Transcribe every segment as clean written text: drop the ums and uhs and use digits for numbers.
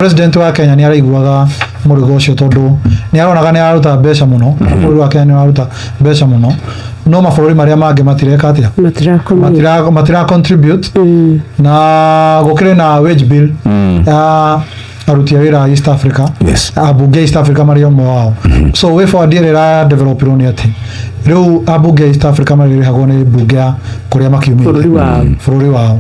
President wa Kenya nĩ araiguaga mũrigo ũcio tondũ nĩ aronaga nĩ araruta mbeca mũno. Bũrũri wa Kenya nĩ ũraruta mbeca mũno, no mabũrũri marĩa mangĩ matireka atĩa? Matira contribute. Na gũkĩrĩ na wage bill ya aruti a wĩra a East Africa. Ambunge a East Africa marĩ ũmwe wao. So way forward ĩrĩa ĩra developirwo nĩ atĩ rĩu ambunge a East Africa marĩrĩhagwo nĩ mbunge ya kũrĩa makiumĩte. Bũrũri wao. Bũrũri wao.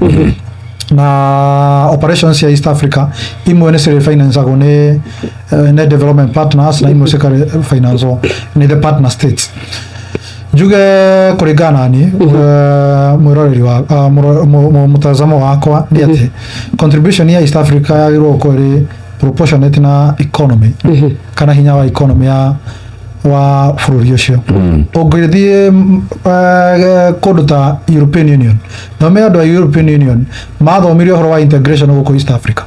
Na operations cia East Africa imwe nĩ cirĩ financeagwo nĩ development partners na imwe cikarĩ financewo nĩ the partner states. Njuge kũringana na niĩ, mwĩroreri wa mutazamo wakwa nĩ atĩ contribution ya East Africa yagĩrĩirwo gũkorwo ĩrĩ proportionate na economy kana hinya wa economy ya wa bũrũri ũcio. Ũngĩthiĩ kũndũ ta European Union, thome andũ a European Union mathomire ũhoro wa integration gũkũ East Africa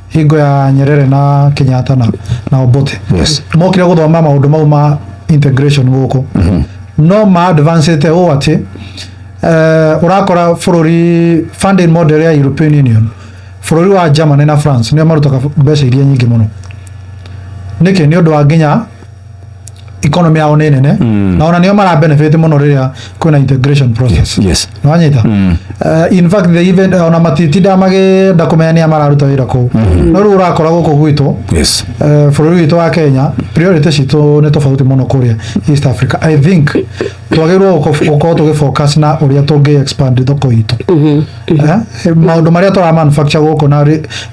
hingo ya Nyerere na Kenyatta na Obote. Mokire gũthoma maũndũ mau ma integration gũkũ, no ma advancete ũũ atĩ ũrakora bũrũri funding model ya European Union, bũrũri wa Germany na France nĩo marutaga mbeca iria nyingĩ mũno. Nĩkĩ? Nĩ ũndũ wa nginya economy yao nĩ nene na ona nĩo mara benefit mũno rĩrĩa kwĩna integration process. Nĩwanyita? In fact, they even ona matitindaga magĩenda kũmenya nĩa mararuta wĩra kũu. No rĩu ũrakora gũkũ gwitũ, bũrũri witũ wa Kenya, priority citũ nĩ tofauti mũno kũrĩa East Africa. I think twagĩrĩirwo gũkorwo tũgĩ focus na ũrĩa tũngĩ expand thoko itũ. Maũndũ marĩa tũra manufacture gũkũ na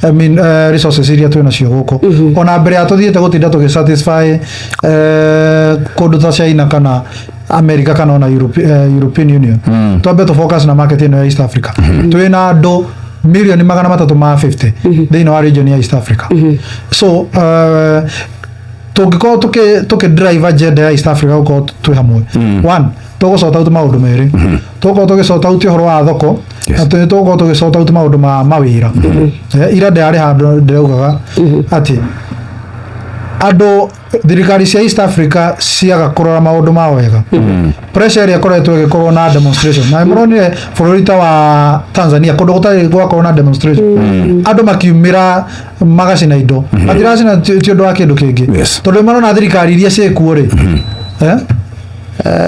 I mean, resources iria twĩ nacio gũkũ, ona mbere ya tũthiĩte gũtinda tũgĩ satisfy kũndũ ta China kana America kana ona European Union, twambe tũ focus na market ĩno ya East Africa. Twĩ na andũ milioni 350 thĩinĩ wa region ya East Africa. So tũngĩkorwo tũkĩ drive agenda ya East Africa gũkorwo twĩ hamwe, one, tũgũ sort out maũndũ merĩ. Tũgũkorwo tũgĩ sort out ũhoro wa thoko na tũgũkorwo tũgĩ sort out maũndũ ma mawĩra. Ira ndĩrarĩ handũ ndĩraugaga atĩ andũ thirikari cia East Africa ciaga kũrora maũndũ mao wega, pressure ĩrĩa ĩkoretwo ĩgĩkorwo na demonstration, na mũronire bũrũri ta wa Tanzania, kũndũ gũtarĩ gwakorwo na demonstration, andũ makiumĩra magacina indo. Matiracina ti ũndũ wa kĩndũ kĩngĩ, tondũ marona thirikari iria ciĩkuo rĩ,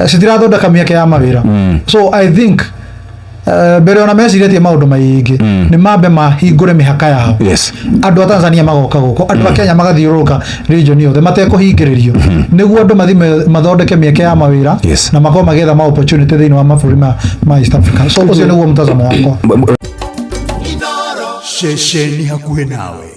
citirathondeka mĩeke ya mawĩra. So I think mbere ona mecirĩtie maũndũ maingĩ, nĩ mambe mahingũre mĩhaka yao. Andũ a Tanzania magoka gũkũ, andũ a Kenya magathiũrũrũka region yothe matekũhingĩrĩrio, nĩguo andũ mathi mathondeke mĩeke ya mawĩra na makorwo magĩetha ma opportunity thĩinĩ wa mabũrũri ma East Africa. So ũcio nĩguo mtazamo wakwa. Ceceni hakuhĩ nawe.